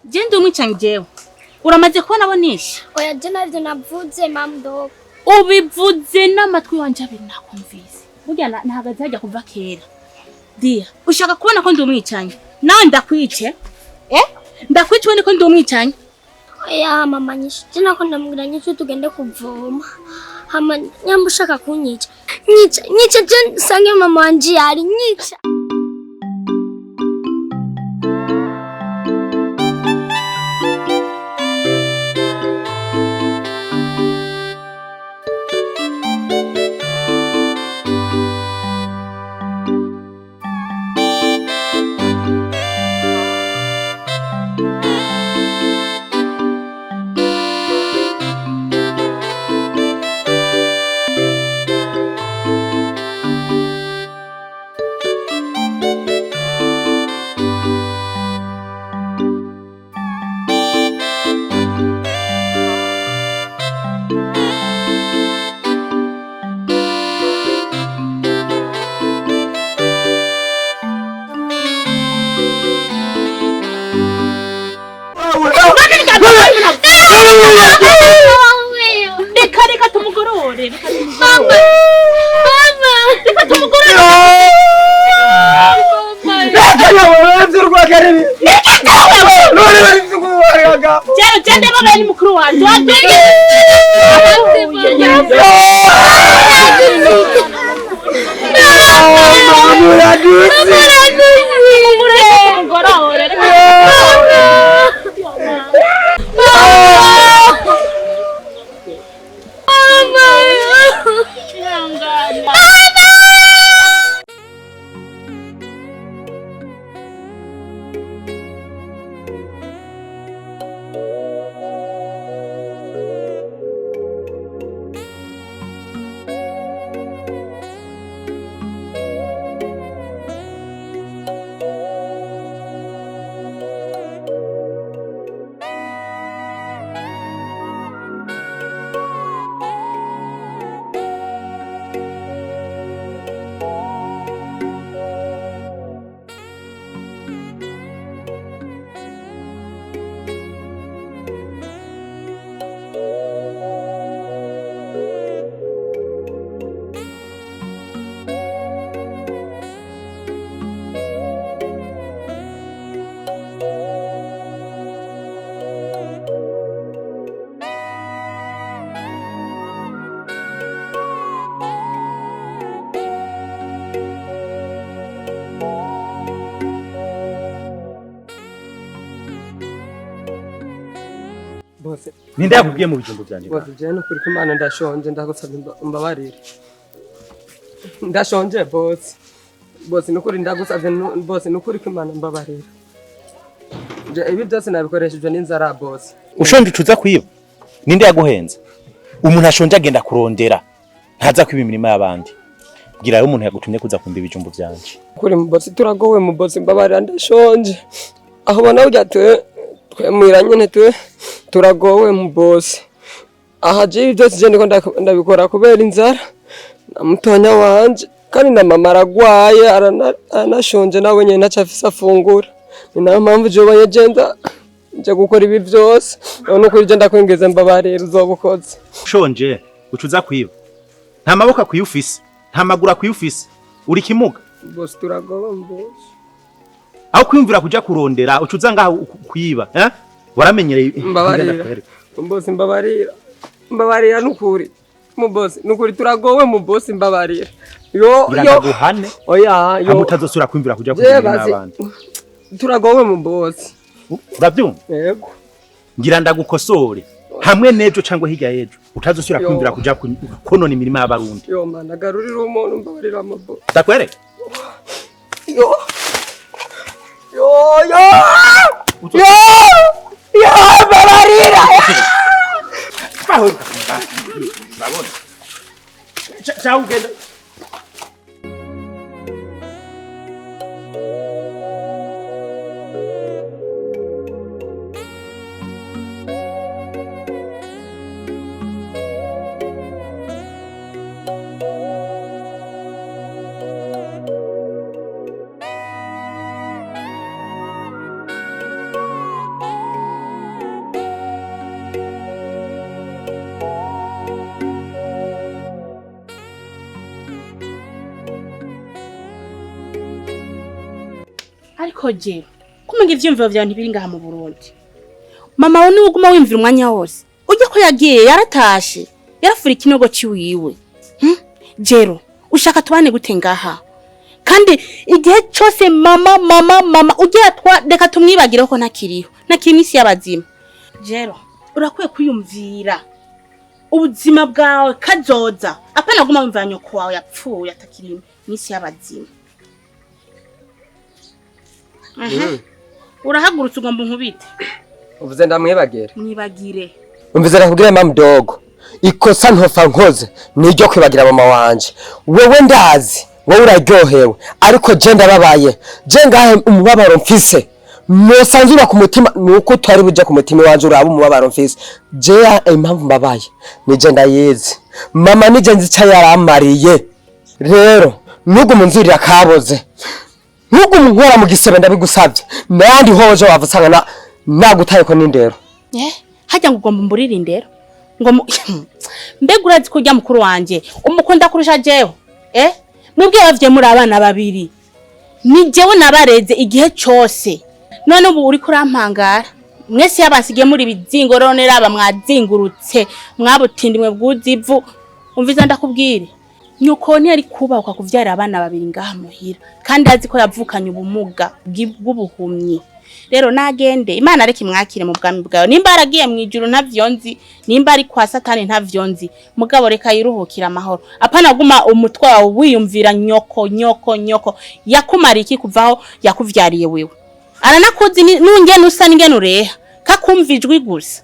Je ndi umwicanyi jewe. Uramaze kubona abo nishe? Oya, je navyo navuze, mamudogo. Ubivuze n'amatwi wanje abiri nakumvise. Burya nahagaze hajya kuva kera. Dia, ushaka kubona ko ndi umwicanyi? Nawe ndakwice. Eh? Ndakwice ubone ko ndi umwicanyi. Oya mama, nyishe. Je nako ndamubwira nyishe tugende kuvoma. Hama nyamba ushaka kunyica. Nyica, nyica je nsange mama wanje yari nyica. Reka reka tumugorore, reka tumugorore. Mama, reka tumugorore. Jero jende baba ni mukuru wanje. Tumugorore, reka. Ninde yakubwiye mu bijumbo byanje? Bose, je nukuri ko Imana ndashonje, ndagusabye umbabarire. Ndashonje bose. Bose nukuri ndagusabye bose nukuri ko Imana mbabarira. Je ibi byose nabikoresheje n'inzara bose. Ushonje ucuza kwiba? Ninde yaguhenze? Umuntu ashonje agenda kurondera. Ntaza kwiba imirima y'abandi. Bwira yo umuntu yagutumye kuza kumba ibijumbo byanje. Kuri bose turagowe mu bose mbabarira ndashonje. Aho bona ujya twe twemwira nyene twe turagowe mu bose. Aha je ibi byose je ndiko ndabikora kubera inzara. Na mutonya wanje kandi na mama aragwaye aranashonje nawe nyene ntaco afise afungura. Ni nayo mpamvu je ubonye je nja gukora ibi byose. None ukuri je ndakwengeze mbabarira uzobukoze. Ushonje ucuza kwiba. Nta maboko akwiye ufise, nta maguru akwiye ufise. Uri kimuga. Bose turagowe mu bose. Aho kwiyumvira kuja kurondera ucuza ngaho kwiba, eh? Waramenyereye. Mbabarira. Bose mbabarira. Mbabarira nukuri. Mu bose nukuri turagowe mu bose mbabarira. Yo yo guhane. Oya yo. Hamutazosura kwiyumvira kuja kurondera n'abandi. Turagowe mu bose. Urabyumva? Yego. Ngira ndagukosore. Hamwe nejo cyangwa hirya yejo utazosura kwiyumvira kuja konona imirima y'abarundi. Yo mana garurira umuntu mbabarira mu bose. Ndakwereka. Yo. Yo yo. Yo. Yo mbabarira. Babona. Ciao ugenda. Ariko jero kumenga ivyiyumviro vyawe ntibiri ngaha mu Burundi. Mama wawe niwe uguma wiyumvira umwanya wose. Ujya ko yagiye yaratashe, yarafura ikinogo ciwiwe. Jero, ushaka tubane gute ngaha? Kandi igihe cose mama mama mama ugira twa reka tumwibagire ko ntakiriho. Ntakiri imisi y'abazima. Jero, urakwiye kwiyumvira ubuzima bwawe kazoza. Apana guma wumvira nyoko wawe yapfuye atakiri imisi y'abazima. Aha. Urahagurutse ugomba unkubite. Uvuze ndamwibagire. Mwibagire. Umvize nakubwira mama dogo. Ikosa ntofa nkoze niryo kwibagira mama wanje. Wewe ndazi, wowe uraryohewe, ariko je ndababaye. Je ngahe umubabaro mfise. Nosanzura ku mutima nuko utari buja ku mutima wanje uraba umubabaro mfise. Je impamvu mbabaye nije ndayizi. Mama nije nzi ico yaramariye. Rero nugu munzurira kaboze. Nugu munkora mu gisebe ndabigusavye. Nandi hoje wava usanga nagutaye ko n'indero. Hajya ngo ugomba umburire indero. Ngo mbega urazi ko urya mukuru wanje umukunda kurusha jewe? Mwebwe bavye muri abana babiri. Ni jewe nabareze igihe cose. None ubu uriko urampangara. Mwese yabasigiye muri bizingo rone raba mwazingurutse, mwabutindi mwe bwuzivu. Umviza ndakubwire. Nyoko ntiyari kubahuka kuvyara abana babiri ngaha muhira. Kandi azi ko yavukanye ubumuga bw'ubuhumyi. Rero nagende Imana areke imwakire mu bwami bwawe. Nimba aragiye mu ijuru ntavyonzi, nimba ari kwa Satani ntavyonzi, mugabo reka yiruhukira amahoro. Apana guma umutwe wawe wiyumvira nyoko nyoko nyoko. Yakumara iki kuvaho yakuvyariye wewe? Aranakuzi nungene usa n'ingene ureha. Kakumva ijwi gusa.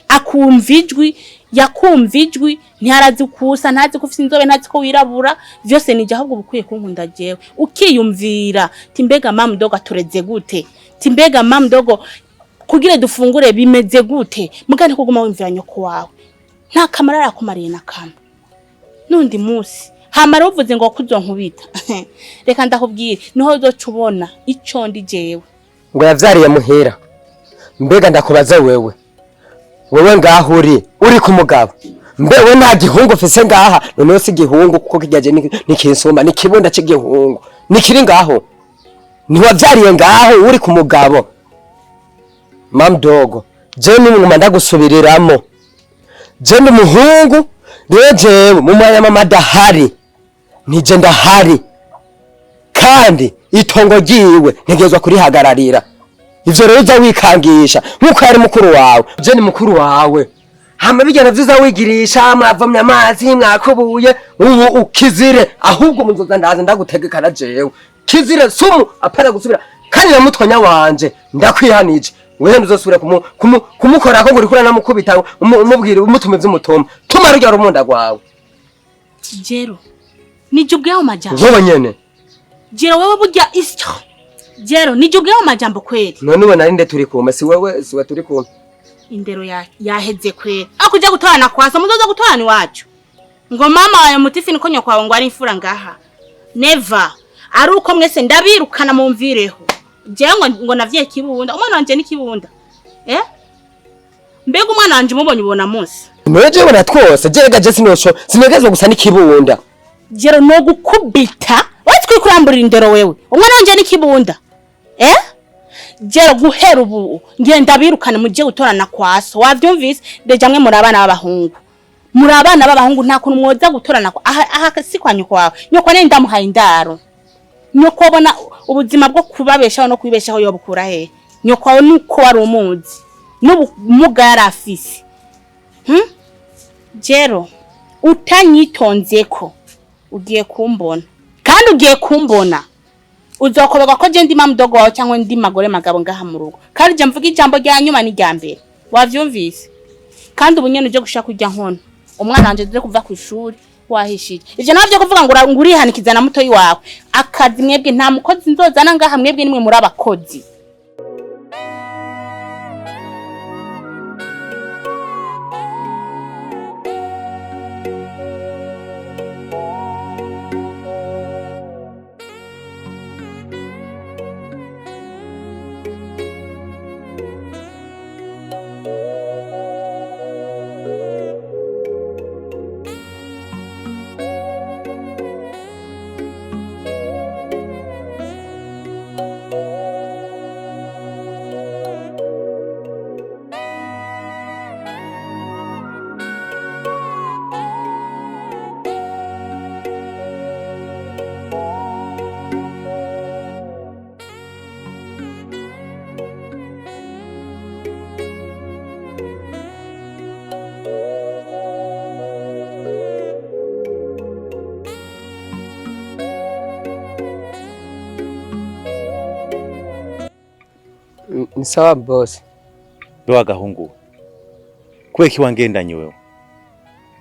Akumva ijwi, yakumva ijwi, ntiyarazi kusa, ntazi ko ufise inzobe, ntazi ko wirabura, vyose nije ahubwo ubukwiye kunkunda jewe. Ukiyumvira ti mbega mama dogo atureze gute? Ti mbega mama dogo kugira dufungure bimeze gute? Mugane kuguma wumvira nyoko wawe. Nta kamara arakumariye na kamwe. Nundi musi hamara uvuze ngo kuzonkubita. Reka ndakubwire niho uzoca ubona ico ndi jewe. Ngo yavyariye muhira. Mbega ndakubaza wewe. Wewe ngaho uri ku mugabo. Mbewe nta gihungu ufise ngaha, noneho si igihungu kuko kirya ni kinsumba, ni kibunda c'igihungu. Nikiri ngaho. Ntiwavyariye ngaho uri ku mugabo. Mam dogo, je ni mwuma ndagusubiriramwo. Je ndi umuhungu, rero jewe mu mwanya mama adahari, nije ndahari. Kandi itongo ryiwe ntegerezwa kurihagararira. Ivyo rero uza wikangisha nkuko yari mukuru wawe. Je ni mukuru wawe. Hama bijyana vyiza wigirisha mwavomye amazi mwakubuye ubu ukizire ahubwo munzoza ndaza ndagutegekana jewe. Kizire sumu apana gusubira kandi na mutwanya wanje ndakwihanije. Wewe nduzosubira kumukorako ngo urikura namukubita umubwira umutume vy'umutoma. Tuma rurya rumunda rwawe. Jero, nije ubwayo majambo. Wowe nyene. Jero wewe burya isyo. Jero nije ubwayo majambo kweli. None ubona ninde turi kumwe si wewe si we turi kumwe. Indero yaheze kweli. Akuja gutorana kwasa muzoza gutorana iwacu. Ngo mama wawe mutifi niko nyoko wawe ngo ari imfura ngaha. Never. Ari uko mwese ndabirukana mumvireho. Jewe ngo navye kibunda. Umwana wanje ni kibunda. Mbega umwana wanje umubonye ubona munsi. None jewe na twose jerega je sinosho sinegezwa gusa n'ikibunda. Jero no gukubita. Watwi kuramburira indero wewe. Umwana wanje ni kibunda. Jero guhera ubu ngenda birukana muje gutorana kwaso. Wavyumvise? Deja mwe muri abana b'abahungu. Muri abana b'abahungu nta kuntu mwoza gutorana kwa aha, aha si kwa nyoko wawe. Nyoko ne ndamuhaye indaro. Nyoko ubona ubuzima bwo kubabeshaho no kwibeshaho yobukura he? Nyoko wawe nuko wari umuzi. N'ubumuga yarafise. Jero utanyitonzeko ugiye kumbona. Kandi ugiye kumbona. Uzokoberwa ko je ndi mama wawe cyangwa ndi magore magabo ngaha mu rugo. Kandi je mvuga ijambo rya nyuma ni rya mbere. Wavyumvise? Kandi ubu nyene uje gushaka kujya nkono. Umwana wanje aje kuva ku ishuri wahishije. Ivyo navyo kuvuga ngo urihanikiza na mutoyi wawe. Akazi mwebwe nta mukozi nzozana ngaha mwebwe nimwe muri abakozi. Ni sawa bosi. Be wagahungu kubera iki wangendanye wewe?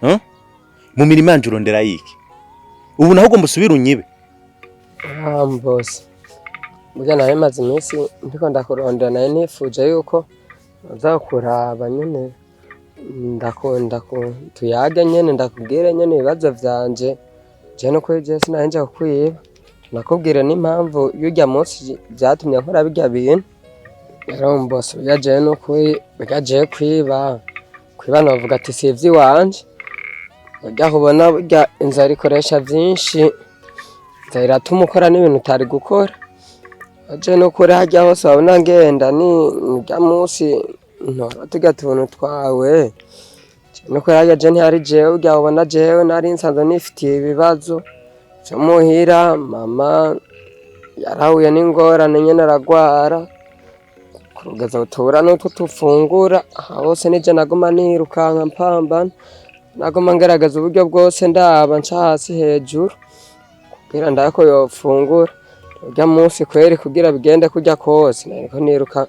Huh? Mu mirima yanje urondera yiki? Ubu naho ugomba usubire unyibe? Ah bosi, burya nari maze iminsi ndiko ndakurondera, nari nifuje yuko uza kuraba nyene, ndakunda tuyage nyene, ndakubwire nyene ibibazo vyanje. Je nukuri je sinari nje kukwiba, nakubwire n'impamvu y'urya munsi vyatumye nkora birya bintu. Rero bosi, burya jewe nukuri burya jewe kwiba kwiba novuga ati si ivy'iwanje. Burya ubona burya inzara ikoresha vyinshi, inzara iratuma ukora n'ibintu utari gukora. Aje nukuri harya hose wabona ngenda ni urya munsi ntora turya tuntu twawe. Nukuri harya je ntihari jewe, burya ubona jewe nari nsanzwe nifitiye ibibazo vyo muhira. Mama yarahuye n'ingorane nyene aragwara kugeza tubura n'utwo tufungura. Aha hose nije naguma nirukanka mpambana, naguma ngerageza uburyo bwose ndaba nca hasi hejuru kugira ndako yofungura. Urya munsi kweri kugira bigende kurya kose nariko niruka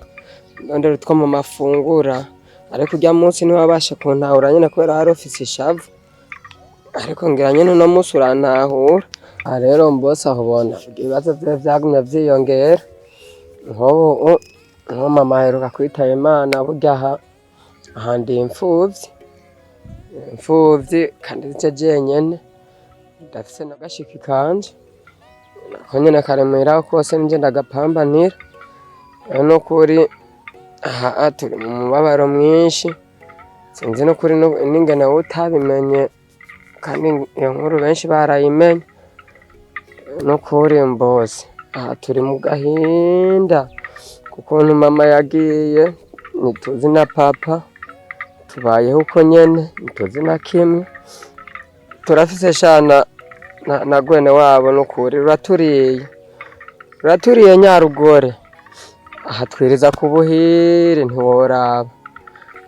ndondera utwo mu mafungura, ariko urya munsi ntiwabasha kuntahura nyene kubera wari ufise ishavu, ariko ngira nyene uno munsi urantahura. Aha rero mbose aho ubona ibibazo vyiwe vyagumye vyiyongera. Nk'ubu nko mama aheruka kwitaba Imana, burya aha aha ndi imfuvyi, imfuvyi kandi sije jenyene, ndafise n'agashiki kanje nako nyene kari muhira kose nije ndagapambanira. Rero nukuri aha turi mu mubabaro mwinshi, sinzi nukuri n'ingene wowe utabimenye, kandi iyo nkuru benshi barayimenye. Nukuri mbose aha turi mu gahinda kukuntu mama yagiye, ntituzi na papa, tubayeho uko nyene, ntituzi na kimwe. Turafise shana na gwene wabo nukuri ruraturiye, ruraturiye nyarugore. Aha twiriza ku buhiri ntiworaba,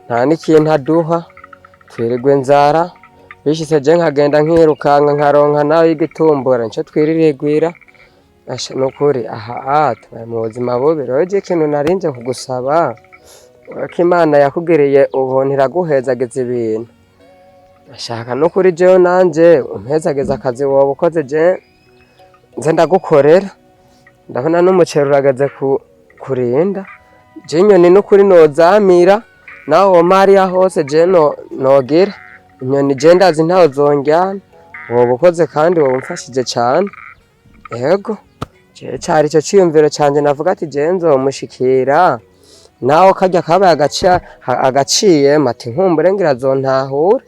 nta n'ikintu aduha, twirirwa inzara. Bishitse je nkagenda nkirukanka nkaronka nawe y'igitumbura nico twiririgwira. Asha nukuri aha tubaye mu buzima bubi. Rero je ikintu narinje kugusaba, ko Imana yakugiriye ubuntu iraguhezagiza ibintu, ashaka nukuri jewe nanje umpezageza akazi woba ukoze, je nze ndagukorera. Ndabona n'umuceri urageze kurinda, je inyoni nukuri nozamira naho woma hariya hose, je nogira inyoni je ndazi ntaho zonjyana. Woba ukoze kandi woba umfashije cane. Yego je cari ico ciyumviro canje, navuga ati je nzomushikira naho karya kabaye agaciyemo, ati nkumbure ngira azontahura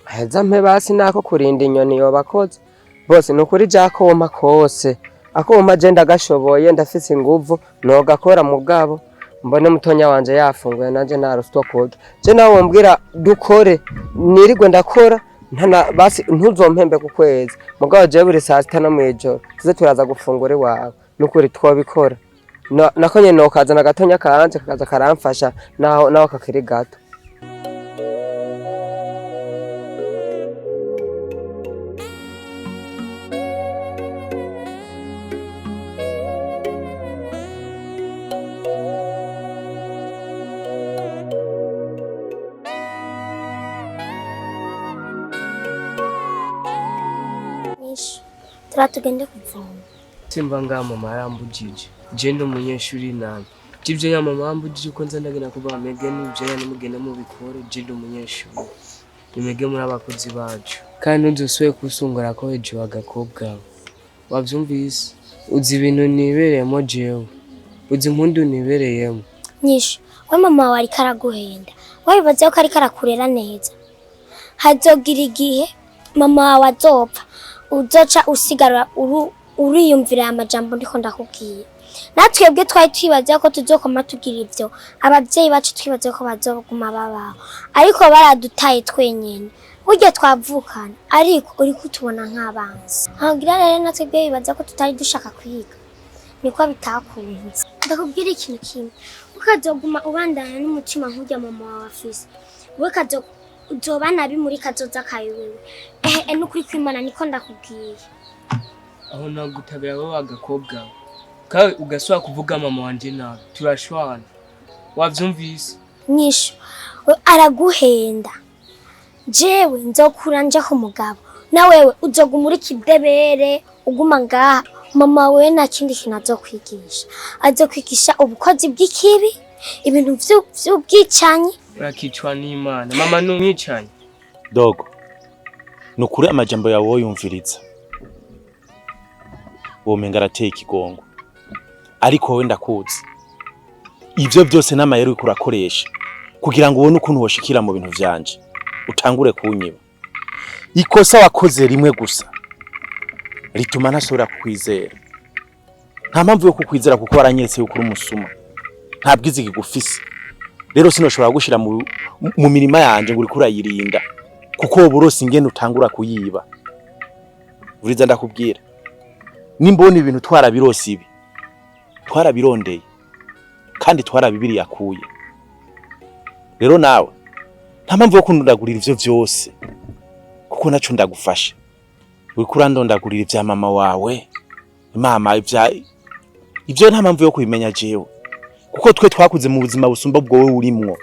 aheza mpe basi nako kurinda inyoni yoba akoze. Bose nukuri je akoma kose akoma je ndagashoboye, ndafise inguvu nogakora, mugabo mbone mutonya wanje yafunguye nanje narose kurya. Je nawe wombwira dukore nirigwe ndakora ntana basi ntuzompembe ku kwezi, mugabo jewe buri saa sita no mw'ijoro tuze turaza gufungura iwawe, nukuri twobikora. Nako nyene nokazana gatonya kanje kakaza karamfasha naho naho kakiri gato. Nyishu turatugende kuvoma. Simba ngaha mama yarambujije, je ndi umunyeshuri nabi jivyo nya mama yambujije uko nza ndagenda kuva mege n'ivyo nya nimugende mubikore. Je ndi umunyeshuri, nimwege muri abakozi bacu, kandi ntuzosubire kusungura ko hejuru agakobwa wavyumvise. Uzi ibintu nibereyemo jewe, uzi impundu nibereyemo. Nyishu, we mama wawe ariko araguhenda, wabibaza ko ariko arakurera neza. Hazogira igihe mama wawe azopfa, uzoca usigara uriyumvira aya majambo ndiko ndakubwira. Natwebwe twari twibaza ko tuzokoma tugira ivyo, abavyeyi bacu twibaza ko bazoguma babaho, ariko baradutaye twenyene. Burya twavukana, ariko uriko utubona nk'abanzi. Nkagira rero natwebwe bibaza ko tutari dushaka kwiga, niko bitakunze. Ndakubwira ikintu kimwe, ukazoguma ubandana n'umutima nk'urya mama wawe afise, we kazo uzoba nabi muri kazoza kawe wewe. Ehe, nukuri kw'Imana niko ndakubwiye. Aho nagutabira wowe agakobwa kawe ugasubira kuvuga mama wanje nabi, turashwana. Wavyumvise? Nyishu, we araguhenda. Jewe nzokura nja ku mugabo, na wewe uzoguma uri kidebere uguma ngaha. Mama wewe nta kindi kintu azokwigisha, azokwigisha ubukozi bw'ikibi, ibintu vy'ubwicanyi. Urakicwa n'Imana. Mama ni umwicanyi. Dogo, nukuri amajambo yawe woyumviriza womenga arateye ikigongo, ariko wowe ndakuzi, ivyo byose n'amayeri uriko urakoresha kugira ngo ubone ukuntu woshikira mu bintu vyanje utangure kunyiba. Ikosa wakoze rimwe gusa rituma ntasubira kukwizera. Nta mpamvu yo kukwizera kuko waranyeretse yuko uri umusuma, nta bwizigi gufise. Rero sinoshobora gushira mu mirima yanje ngo uriko urayirinda, kuko wowe urose ingene utangura kuyiba. Uriza ndakubwira, nimbona ibintu twarabirose, ibi twarabirondeye kandi twarabibiriye akuye. Rero nawe nta mpamvu yo kundondagurira ivyo vyose, kuko naco ndagufasha. Uriko urandondagurira ivya mama wawe, mama ivya ivyo nta mpamvu yo kubimenya jewe, kuko twe twakuze mu buzima busumba ubwo wowe urimwo.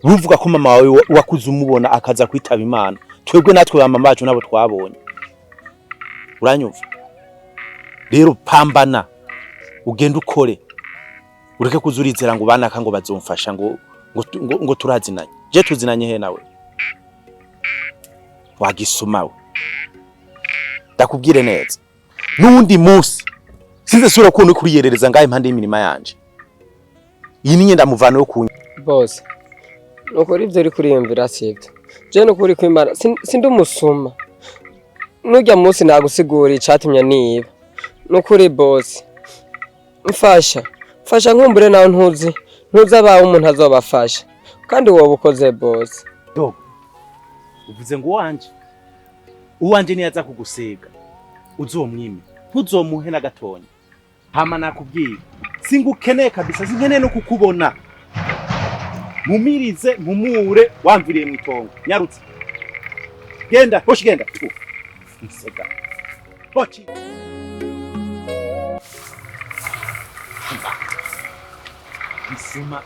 Uruvuga ko mama wawe wakuze umubona akaza kwitaba Imana, twebwe natwe ba mama bacu nabo twabonye. Uranyumva? Rero pambana, ugende ukore, ureke kuzurizera ngo banaka ngo bazomfasha ngo turazinanye. Je tuzinanye he nawe? Wagisuma we. Ndakubwire neza, n'uwundi munsi sinze sura ukuntu uriko uriyerereza ngaho impande y'imirima yanje. Iyi ni nyenda muvano yo kunywa. Bose, nukuri ivyo uri kuriyumvira sivyo. Je nukuri kwimana sindi umusuma. Nurya munsi nagusigura icatumye niba. Nukuri boss, mfasha mfasha, nkumbure nawe ntuzi abawe umuntu azobafasha, kandi wowe ukoze boss. Dogo, uvuze ngo uwanje, uwanje niyaza kugusega uzomwime, ntuzomuhe na gatonya. Hama nakubwiye singukeneye kabisa, sinkeneye no kukubona. Mumirize mpumure wamviriye mu itongo. Nyarutse, genda boshi, genda tu nsega bochi. Isuma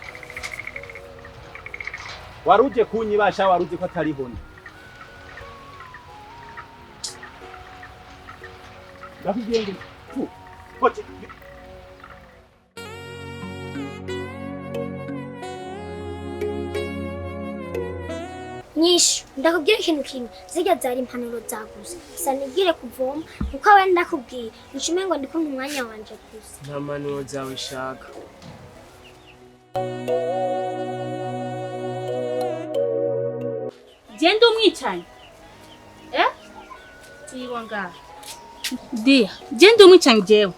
waruje kunyibasha, waruzi ko atariho. Ndakubwiye ngo tu bochi. Nyishu, ndakubwira ikintu kimwe, zirya zari impanuro zagusa gusa, nibwire kuvoma kuko we ndakubwiye nshume ngo ndikumva umwanya wanje gusa. Nta mpanuro zawe shaka. Genda umwicanyi. Eh? Tuyiwa ngaha. Dia, genda umwicanyi jewe.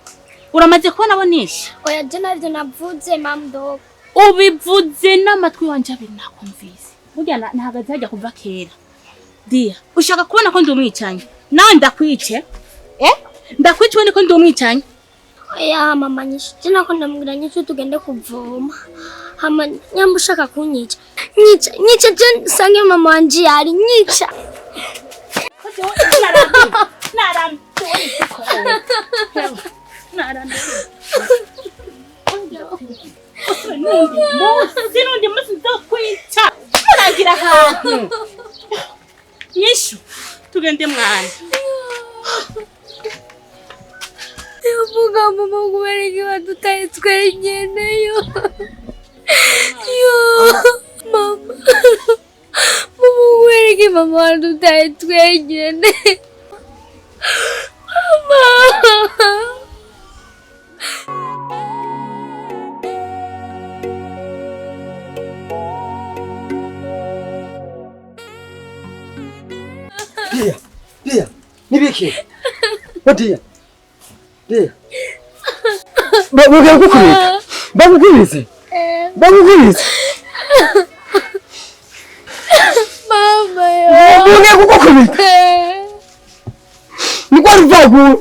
Uramaze kubona abo nishe? Oya, je navyo navuze, mamudogo. Ubivuze n'amatwi wanje abiri nakumvise. Burya nahagaze hajya kuva kera. Dia, ushaka kubona ko ndi umwicanyi? Nawe ndakwice. Eh? Ndakwice ubone ko ndi umwicanyi. Oya mama Nyishu, je nako ndamubwira Nyishu tugende kuvoma, hama nyamba ushaka kunyica, nyica, nyica, je nsange mama wanje yari nyica. Narambi. Narambi. Nundi munsi, nundi munsi nzokwica. Muragira ahantu. Nyishu, tugende mwana. Uvuga mama, kubera iki wadutaye twenyene? Yo yo mama, mama, kubera iki mama wadutaye twenyene, mama? Dia, Dia, nibiki? Dia, Dia. Bagukubita. Bagukubise. Bagukubise. Mama yo. Bugiye kugukubita. Ni kwa ruvagura.